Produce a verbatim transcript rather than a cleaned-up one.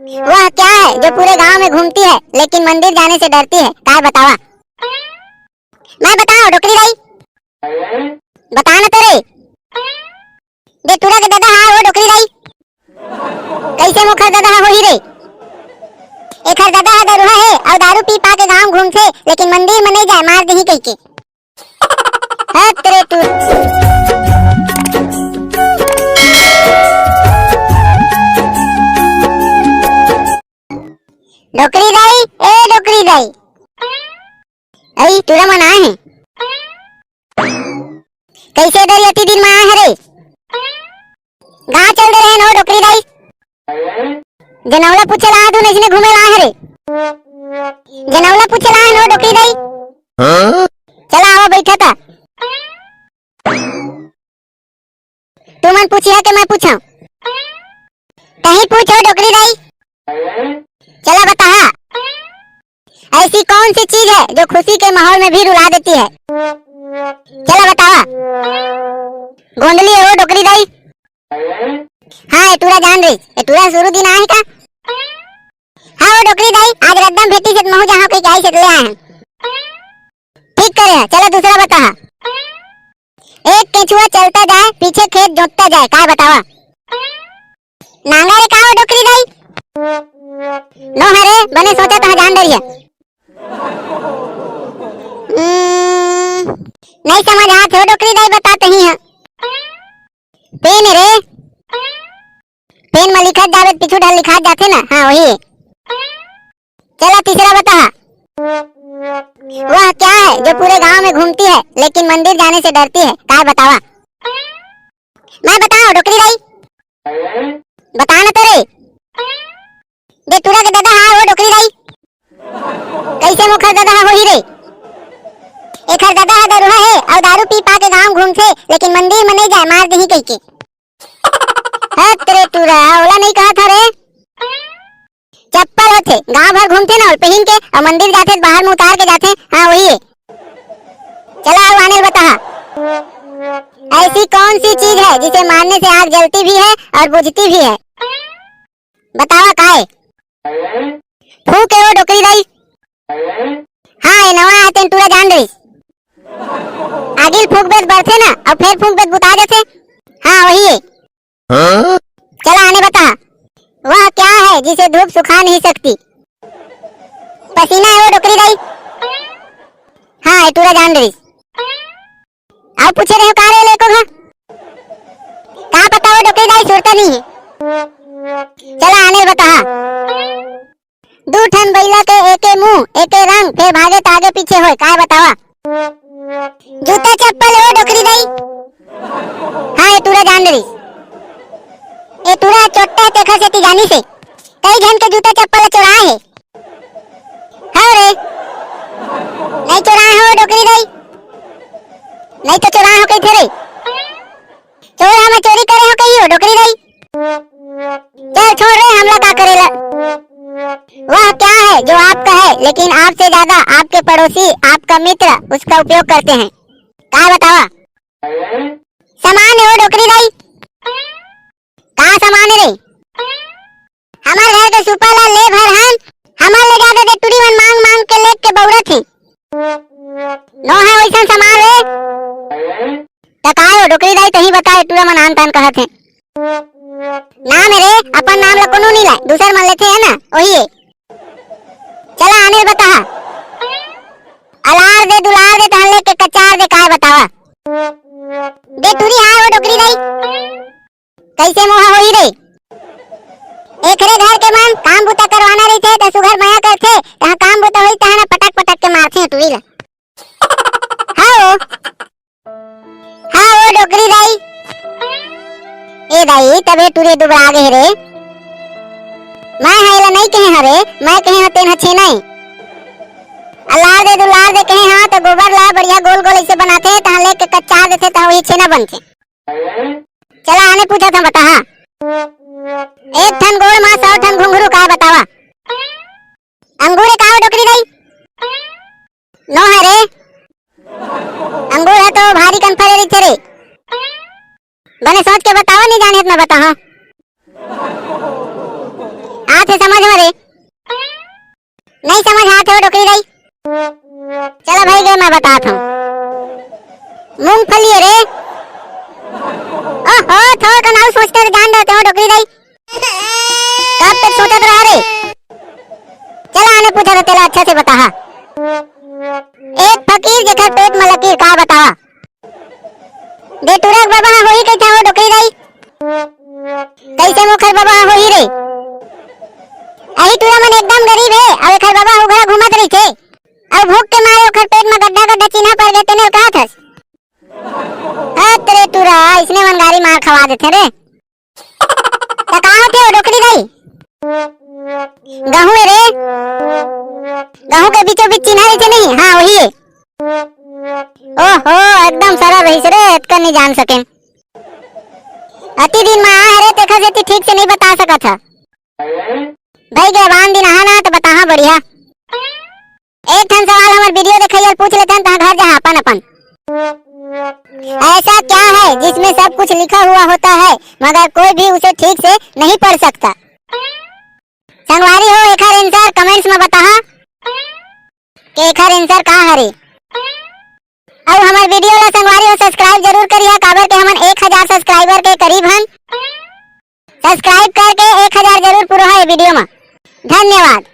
वह क्या है जो पूरे गांव में घूमती है लेकिन मंदिर जाने से डरती है? काय बतावा? मैं बताओ डोकरी दाई? बता ना तो रे। दे टूरा के दादा हा वो डोकरी दाई। कैसे मोखर दादा हा होही रे? एखर दादा हा दरुहा है और दारू पी पा के गांव घूमथे लेकिन मंदिर में नहीं जाए, मार देही कह के। हत रे तू। डोकरी दाई, ए डोकरी दाई। अई टूरा मन आए हैं। कैसे दरियती दिन में आए हरे? गाँव चल दे रहे हो डोकरी दाई। जनौला पूछे ला तू नहीं घूमे ला हरे। जनौला पूछे ला हो डोकरी दाई। चला आवा बैठा था। तू मन पूछिया के मैं पूछा? कहीं पूछो डोकरी दाई। चला बताहा। ऐसी कौन सी चीज है जो खुशी के माहौल में भी रुला देती है? चला बतावा। गोंदली है वो डोकरी दाई। हाँ, ए टूरा जान रही। ए टूरा शुरू दिन आए का? हाँ, वो डोकरी दाई, आज रद्दम भेटी से महू जहाँ कहीं आई से ले आए हैं। ठीक करे है, चला दूसरा बताहा। एक केंचुआ चलता जाए, पीछे खेत जोतता जाए, काय बतावा? नांगर का हो डोकरी दाई? नो हरे, बने सोचा तहाँ जान डरिया। हम्म, नहीं समझ आत हो डोकरी दाई, बतात ही है। पेन रे। पेन में लिखत जावे, पीछू ढल लिखत जाथे ना, हाँ वही। चला तीसरा बताहा। वह क्या है जो पूरे गांव में घूमती है लेकिन मंदिर जाने से डरती है? काय बतावा? मैं बताओ डोकरी दाई? बता ना तो रे। दे टूरा के दादा हा वो डोकरी दाई। कैसे मोखर दादा हा होही रे? एखर दादा हा दरुहा है और दारू पी पा के गांव घूमथे लेकिन मंदिर में नहीं जाए, मार देही कह के। हत रे टूरा, ओला नहीं कहा था रे। चप्पल होथे, गांव भर घूमथे ना, ओला पहन के और मंदिर जाथे, बाहर में उतार के जाथे। हाँ, वही है। चला, अब आने बताहा। ऐसी कौन सी चीज है जिसे मारने से आग जलती भी है और बुझती भी है? बतावा काय? फूंक है वो डोकरी दाई। हाँ, ये नवा है, तेन टूरा जान रही। आगिल फूंक बेद बढ़थे ना, और फिर फूंक बेद बुता जाथे। हाँ, वही है। चला आने बता। वह क्या है जिसे धूप सुखा नहीं सकती? पसीना है वो डोकरी दाई। हाँ, ये टूरा जान रही। आओ पूछे रहे का रे लेको घा? का पता वो डोकरी दाई सुरता नहीं है। चला आने बता। दू ठन बइला के एके मुंह, एके रंग, फेर भागे त आगे पीछे होय, काय बतावा? जूता चप्पल ओ डोकरी दाई। हाँ, ए टूरा जान डरिस। ए टूरा चोट्टा हे, तेखर सेती जानिस हे। कई झन के जूता चप्पल ल चोराए हे। हाँ रे, नहीं चोराए हो डोकरी दाई, नहीं तो चोराए हो कहिथे रे। चोर हम चोरी करे हो कहियो डोकरी दाई। चल छोड़ रे, हमला का करेला। वह क्या है जो आपका है लेकिन आपसे ज्यादा आपके पड़ोसी, आपका मित्र उसका उपयोग करते हैं? का बतावा? सामान है वो डोकरी दाई। का सामान है रे? हमर घर के सुपा ला ले भर हन, हमर ले जादा दे टूरी मन मांग मांग के लेग के बउरत हे। नो है वैसन सामान रे। त का हो डोकरी दाई, तही बता, ए टूरा मन आन तान कहत हे। नाम हे रे, अपन नाम ला कोनो नी लाय, दूसर मन लेथे है ना, ओही हे। चला आने बता। अलार दे दुलार दे तहन लेके कचार दे, काय बतावा? दे टूरी हाय वो डोकरी दाई। कैसे मोहा होही रे? एकरे घर के मन काम बूता करवाना रहिथे त सुघर मया करथे, तहाँ काम बूता होही तहाँ ना पटक पटक के मारथे टूरी ला। हाँ वो, हाँ वो डोकरी दाई। ए दाई, तबे टूरी दुबरा गे रे। मैं हा एला नहीं कहे हरे, मैं कहे हा तेन हा छेना ए। अलार दे दुलार दे कहे हा त गोबर ला बढ़िया गोल गोल ऐसे बनाथे, तहाँ लेके कच्चा देथे, तहाँ वही छेना बनथे। चला आने पूछा था बता, हाँ। एक ठन गोड़ मा सौ ठन घुंघरू, का बतावा? अंगूर का हो डोकरी दाई? नो है रे। अंगूर है तो भारी कन फरे रहिथे रे। बने सोच के बतावा, नहीं जाने तो मैं बताहा। आज से समझ में रे। नहीं समझ आत हे वो डोकरी दाई। चला भाई गे, मैं बतात हूँ। मूंगफली हे रे। ओहो, थोड़ कन अउ सोचते तो जान देते हो डोकरी दाई। कब तक सोचत रहा रे? चला आने पूछा था तेला अच्छा से बताहा। एक फकीर जेकर पेट में लकीर, का बतावा? दे टुरा के बबा ह होही कहिथे वो डोकरी दाई। कइसे मोखर बबा ह होही रे? अही टुरा मन एकदम गरीब हे, अउ एकर बबा ह उघरा घूमत रहिथे। अउ भूख के मारे ओकर पेट में गड्ढा गड्ढा चिन्हा पड़ गे, तेने ल कहत हस। हत रे टुरा, इसने मन गारी मार खवा देथे रे। त का होथे वो डोकरी दाई? गहूं हे रे। गहूं के बीचों बीच चिन्हा रहिथे नहीं? हाँ, वही हे। ओहो, एकदम सरल रहिस रे, अतका नहीं जान सके। अति दिन में आए रे, तेखर सेती ठीक से नहीं बता सकत ह। भाई गे, बान दिन आहा ना त बताहा बढ़िया। एक ठन सवाल हमर वीडियो देखइया ल पूछ लेथन, तहां घर जहा अपन अपन। ऐसा क्या है जिसमें सब कुछ लिखा हुआ होता है मगर कोई भी उसे ठीक से नहीं पढ़ सकता? संगवारी हो, एखर आंसर कमेंट्स में बताहा कि एखर आंसर का हरे। अउ हमर वीडियो ला संगवारी हो सब्सक्राइब जरूर करिहा, काबर के हमन एक हजार सब्सक्राइबर के करीब हन। सब्सक्राइब करके एक हजार जरूर पुरोहा ये वीडियो में। धन्यवाद।